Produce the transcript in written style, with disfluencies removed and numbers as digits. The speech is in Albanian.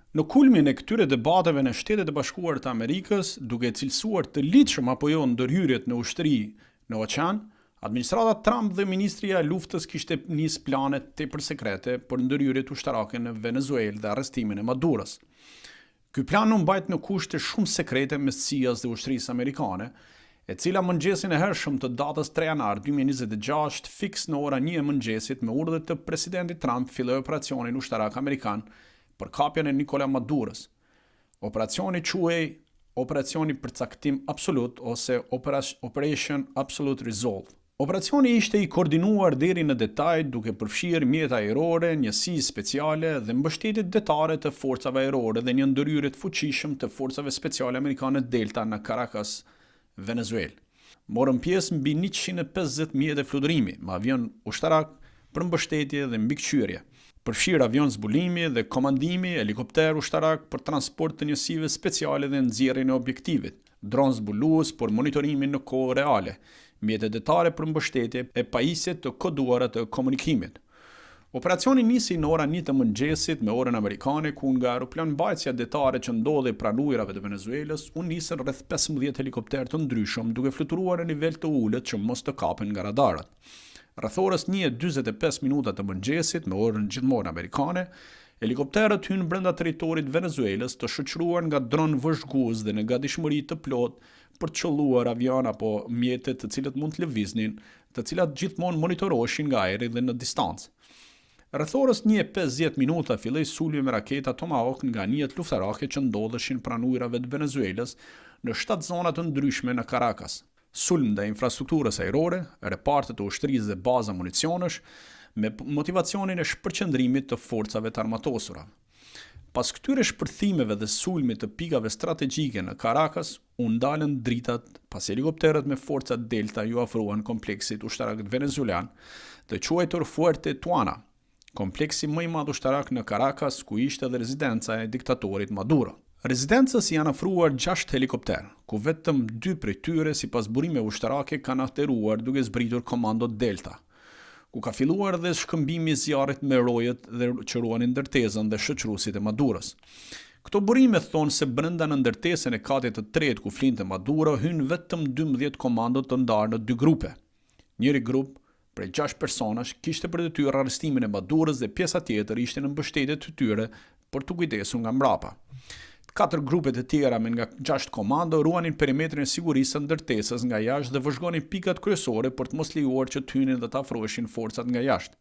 Në kulmin e këtyre debateve në Shtetet e Bashkuara të Amerikës, duke e cilësuar të ligjshëm apo jo ndërhyrjet në ushtri në oqean, administrata Trump dhe Ministria e Luftës kishte nis plane tepër sekrete për ndërhyrjet ushtarake në Venezuelë dhe arrestimin e Maduros. Ky plan u mbajt në kushte shumë sekrete mes CIA-s dhe ushtrisë amerikane, e cila mëngjesin e hershëm të datës 3 janar 2026, fiks në ora 1 e mëngjesit me urdhër të presidentit Trump filloi operacionin ushtarak amerikan për kapjen e Nicolas Madurës. Operacioni quhej Operacioni Përcaktim Absolut ose Operation Absolute Resolve. Operacioni ishte i koordinuar deri në detaj duke përfshirë mjete ajrore, njësi speciale dhe mbështetje detare të forcave ajrore dhe një ndërhyrje të fuqishëm të forcave speciale amerikane Delta në Caracas, Venezuelë. Morën pjesë mbi 150 mjete fluturimi me avion ushtarak për mbështetje dhe mbikëqyrje, përfshirë avion zbulimi dhe komandimi, helikopter ushtarak për transport të njësive speciale dhe nxjerrjen e objektivit, dron zbulues për monitorimin në kohë reale, mjete detare për mbështetje e pajisje të koduara të komunikimit. Operacioni nisi në ora 1 të mëngjesit me orën amerikane ku nga aeroplanmbajtësja detare që ndodhej pranë ujërave të Venezuelës u nisën rreth 15 helikopterë të ndryshëm duke fluturuar në nivel të ulët që mos të kapen nga radarët. Rreth orës 1:45 minuta të mëngjesit me orën gjithmonë amerikane, helikopterët hynë brenda territorit Venezuelës të shoqëruar nga dron vëzhgues dhe në gatishmëri të plotë për të qëlluar avion apo mjete të cilët mund të lëviznin, të cilat gjithmonë monitoroheshin nga ajri dhe në distancë. Rreth orës 1:50 minuta filloi sulmi me raketa Tomahawk nga anijet luftarake që ndodheshin pranë ujërave të Venezuelës në shtatë zona të ndryshme në Caracas. Sulm ndaj infrastrukturës ajrore, reparte të ushtrisë dhe baza municionesh, me motivacionin e shpërqendrimit të forcave të armatosura. Pas këtyre shpërthimeve dhe sulmit të pikave strategjike në Caracas, u ndalën dritat pasi helikopterët me forca Delta iu afruan kompleksit ushtarak venezuelan të quajtur Fuerte Tiuna, kompleksi më i madh ushtarak në Caracas ku ishte edhe rezidenca e diktatorit Maduro. Rezidencës i janë afruar 6 helikopterë, ku vetëm dy prej tyre sipas burimeve ushtarake kanë ateruar duke zbritur komando Delta, ku ka filluar dhe shkëmbimi i zjarrit me rojet dhe që ruanin ndërtesën dhe shoqëruesit e Maduros. Këto burime thonë se brenda në ndërtesën e katit të tretë ku flinte Maduro hynë vetëm 12 komando të ndarë në dy grupe. Njëri grup prej 6 personash kishte për detyrë arrestimin e Madurës dhe pjesa tjetër ishte në mbështetje të tyre për t'u kujdesur nga mbrapa. Katër grupet e tjera me nga 6 komando ruanin perimetrin e sigurisë së ndërtesës nga jashtë dhe vëzhgonin pikat kryesore për të mos lejuar që të hynin dhe të afroheshin forcat nga jashtë.